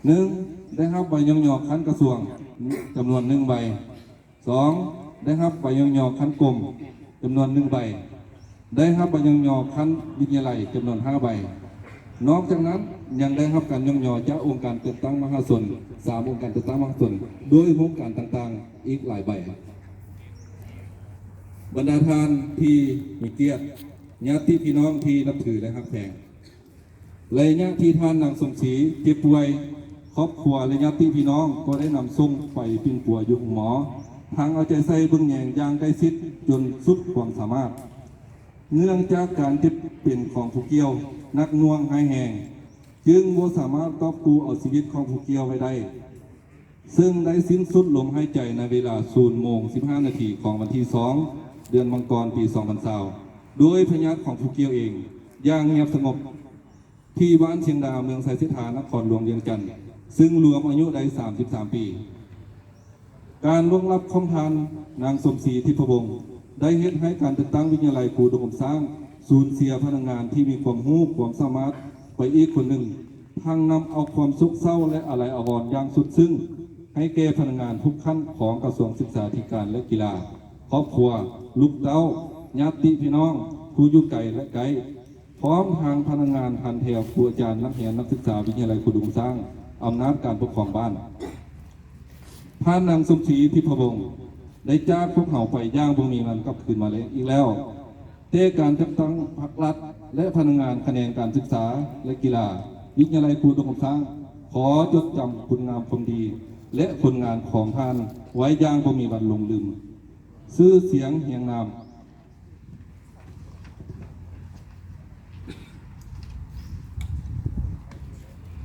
ໜຶ່ງ ໄດ້ຮັບໃບຍ້ອງຍໍຂັ້ນກະຊວງ ຈຳນວນໜຶ່ງໃບ. ສອງ ໄດ້ຮັບໃບຍ້ອງຍໍຂັ້ນກົມ ຈຳນວນໜຶ່ງໃບ. ໄດ້ຮັບໃບຍ້ອງຍໍຂັ້ນວິທະຍາໄລ ຈຳນວນຫ້າໃບ. ນອກຈາກນັ້ນ ຍັງໄດ້ຮັບການຍ້ອງຍໍຈາກອົງການຈັດຕັ້ງມະຫາຊົນ ສາມອົງການຈັດຕັ້ງມະຫາຊົນ ໂດຍໂຮງການຕ່າງໆ ອີກຫຼາຍໃບ. ບັນດາທ່ານທີ່ມີກຽດ, ຍາດຕິພີ່ນ້ອງທີ່ນັບຖື ແລະ ຮັກແພງ, ໄລຍະທີ່ທ່ານນາງສົມສີເຈັບປ່ວຍ, ຄອບຄົວ ແລະ ຍາດຕິພີ່ນ້ອງກໍໄດ້ນຳສົ່ງໄປປິ່ນປົວຢູ່ໂຮງໝໍ, ທັງເອົາໃຈໃສ່ເບິ່ງແຍງຢ່າງໃກ້ຊິດຈົນສຸດຄວາມສາມາດ. ເນື່ອງຈາກການເຈັບເປັນຂອງຜູ້ກ່ຽວໜັກໜ່ວງຮ້າຍແຮງ, ຈຶ່ງບໍ່ສາມາດກອບກູ້ເອົາຊີວິດຂອງຜູ້ກ່ຽວໄວ້ໄດ້, ເຊິ່ງໄດ້ສິ້ນສຸດລົມຫາຍໃຈໃນເວລາສູນໂມງສິບຫ້ານາທີຂອງວັນທີສອງ ເດືອນມັງກອນ ປີສອງພັນຊາວ ໂດຍພະຍາດຂອງຜູ້ກ່ຽວເອງ ຢ່າງງຽບສະຫງົບ ທີ່ບ້ານຊຽງດາ ເມືອງໄຊເສດຖາ ນະຄອນຫຼວງວຽງຈັນ, ເຊິ່ງລວມອາຍຸໄດ້ສາມສິບສາມປີ. ການລ່ວງລັບຂອງທ່ານນາງສົມສີ ທິບພະວົງ ໄດ້ເຮັດໃຫ້ການຈັດຕັ້ງວິທະຍາໄລຄູດົງອົມຊ້າງ ສູນເສຍພະນັກງານທີ່ມີຄວາມຮູ້ຄວາມສາມາດໄປອີກຄົນໜຶ່ງ, ທັງນຳເອົາຄວາມໂສກເສົ້າ ແລະ ອາໄລອາວອນຢ່າງສຸດຊຶ້ງ ໃຫ້ແກ່ພະນັກງານທຸກຂັ້ນຂອງກະຊວງສຶກສາທິການ ແລະ ກິລາ, ຄອບຄົວ, ລູກເຕົ້າ, ຍາດຕິພີ່ນ້ອງ, ຜູ້ຢູ່ໄກ ແລະ ໃກ້, ພ້ອມທາງພະນັກງານຖັນແຖວ, ຄູອາຈານ, ນັກຮຽນ, ນັກສຶກສາວິທະຍາໄລຄູດົງຊ້າງ ອຳນາດການປົກຄອງບ້ານ. ທ່ານນາງສົມສີ ທິບພະວົງ ໄດ້ຈາກພວກເຮົາໄປຢ່າງບໍ່ມີວັນກັບຄືນມາແລ້ວອີກແລ້ວ, ແຕ່ການຈັດຕັ້ງພັກລັດ ແລະ ພະນັກງານຂະແໜງການສຶກສາ ແລະ ກິລາ ວິທະຍາໄລຄູດົງອົມຊ້າງ ຂໍຈົດຈຳຄຸນງາມຄວາມດີ ແລະ ຜົນງານຂອງທ່ານໄວ້ຢ່າງບໍ່ມີວັນຫຼົງລືມ. ຊື່ສຽງຮຽງນາມ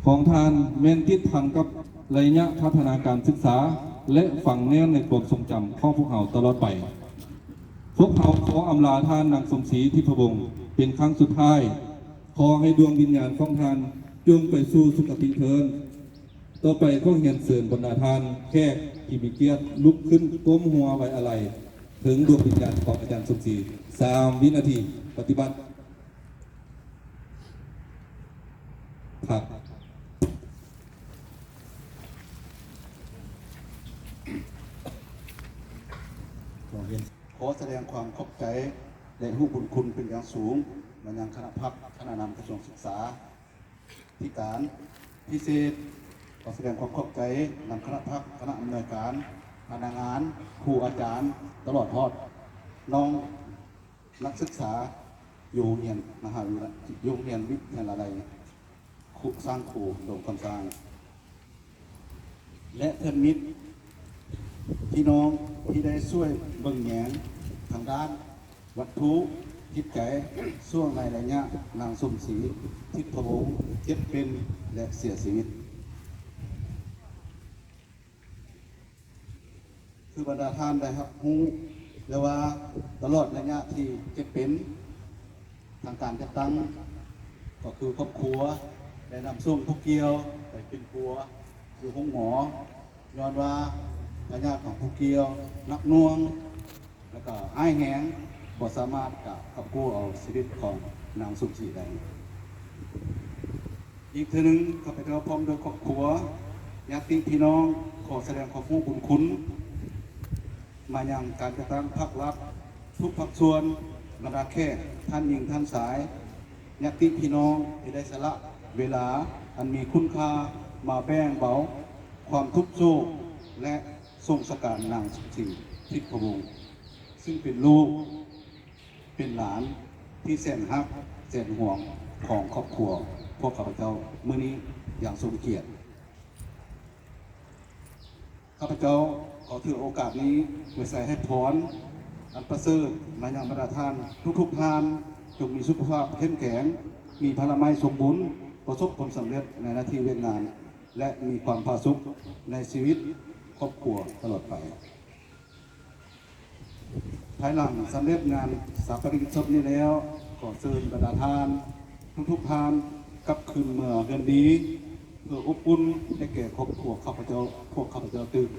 ຂອງທ່ານແມ່ນຕິດພັນກັບໄລຍະພັດທະນາການສຶກສາ ແລະ ຝັງແໜ້ນໃນຄວາມຊົງຈຳຂອງພວກເຮົາຕະຫຼອດໄປ. ພວກເຮົາຂໍອຳລາທ່ານນາງສົມສີ ທິບພະວົງ ເປັນຄັ້ງສຸດທ້າຍ. ຂໍໃຫ້ດວງວິນຍານຂອງທ່ານຈົ່ງໄປສູ່ສຸຄະຕິເທີນ. ຕໍ່ໄປຂໍຮຽນເຊີນບັນດາທ່ານແຂກທີ່ມີກຽດລຸກຂຶ້ນກົ້ມຫົວໄວ້ອາໄລເຖິງດວງວິນຍານຂອງອາຈານສົມສີ ສາມວິນາທີ. ປະຕິບັດ. ພັກ. ຂໍສະແດງຄວາມຂອບໃຈ ແລະ ຮູ້ບຸນຄຸນເປັນຢ່າງສູງມາຍັງຄະນະພັກ, ຄະນະນຳກະຊວງສຶກສາທິການພິເສດ. ຂໍສະແດງຄວາມຂອບໃຈນຳຄະນະພັກ, ຄະນະອຳນວຍການ, ພະນັກງານ, ຄູອາຈານ, ຕະຫຼອດຮອດນ້ອງນັກສຶກສາຢູ່ໂຮງຮຽນມະຫາວິທະຍາໄລ, ຢູ່ໂຮງຮຽນວິທະຍາໄລ ຄຸ ຊ້າງຄູ ດົງຄຳຊ້າງ ແລະ ເພື່ອນມິດພີ່ນ້ອງທີ່ໄດ້ຊ່ວຍເບິ່ງແຍງທາງດ້ານວັດຖຸຈິດໃຈ ຊ່ວງໃນໄລຍະນາງສົມສີ ທິບພະວົງ ເຈັບເປັນ ແລະ ເສຍຊີວິດ. ຄືບັນດາທ່ານໄດ້ຮັບຮູ້ແລ້ວວ່າ ຕະຫຼອດໄລຍະທີ່ເຈັບເປັນ, ທາງການຈັດຕັ້ງກໍຄືຄອບຄົວໄດ້ນຳສົ່ງຜູ້ກ່ຽວໄປປິ່ນປົວຢູ່ໂຮງໝໍ ຍ້ອນວ່າພະຍາດຂອງຜູ້ກ່ຽວໜັກໜ່ວງ ແລ້ວກໍຮ້າຍແຮງ, ບໍ່ສາມາດກະກອບກູ້ເອົາຊີວິດຂອງນາງສົມສີໄດ້. ອີກເທື່ອໜຶ່ງ, ຂ້າພະເຈົ້າພ້ອມດ້ວຍຄອບຄົວ, ຍາດຕິພີ່ນ້ອງ ຂໍສະແດງຄວາມຮູ້ບຸນຄຸນມາຍັງການຈັດຕັ້ງພັກລັດທຸກພາກສ່ວນ, ບັນດາແຂກ, ທ່ານຍິງ, ທ່ານຊາຍ, ຍາດຕິພີ່ນ້ອງທີ່ໄດ້ສະຫຼະເວລາອັນມີຄຸນຄ່າມາແບ່ງເບົາຄວາມທຸກໂສກ ແລະ ສົ່ງສະການນາງສົມສີ ທິບພະວົງ ຊຶ່ງເປັນລູກ ເປັນຫຼານທີ່ແສນຮັກແສນຫວງຂອງຄອບຄົວພວກຂ້າພະເຈົ້າມື້ນີ້ຢ່າງສົມກຽດ. ຂ້າພະເຈົ້າຂໍຖືໂອກາດນີ້ໄວ້ໃສ່ໃຫ້ພອນອັນປະເສີດມາຍັງບັນດາທ່ານທຸກໆທ່ານ, ຈົ່ງມີສຸຂະພາບເຂັ້ມແຂງ, ມີພະລາໄມສົມບູນ, ປະສົບຜົນສຳເລັດໃນໜ້າທີ່ວຽກງານ ແລະ ມີຄວາມຜາສຸກໃນຊີວິດຄອບຄົວຕະຫຼອດໄປ. ພາຍຫຼັງສຳເລັດງານສາປະນະກິດສົບນີ້ແລ້ວ, ຂໍເຊີນບັນດາທ່ານທຸກໆທ່ານກັບຄືນເມືອເຮືອນດີ ເພື່ອອົບອຸ່ນໃຫ້ແກ່ຄອບຄົວຂ້າພະເຈົ້າ, ພວກຂ້າພະເຈົ້າຕື່ມ.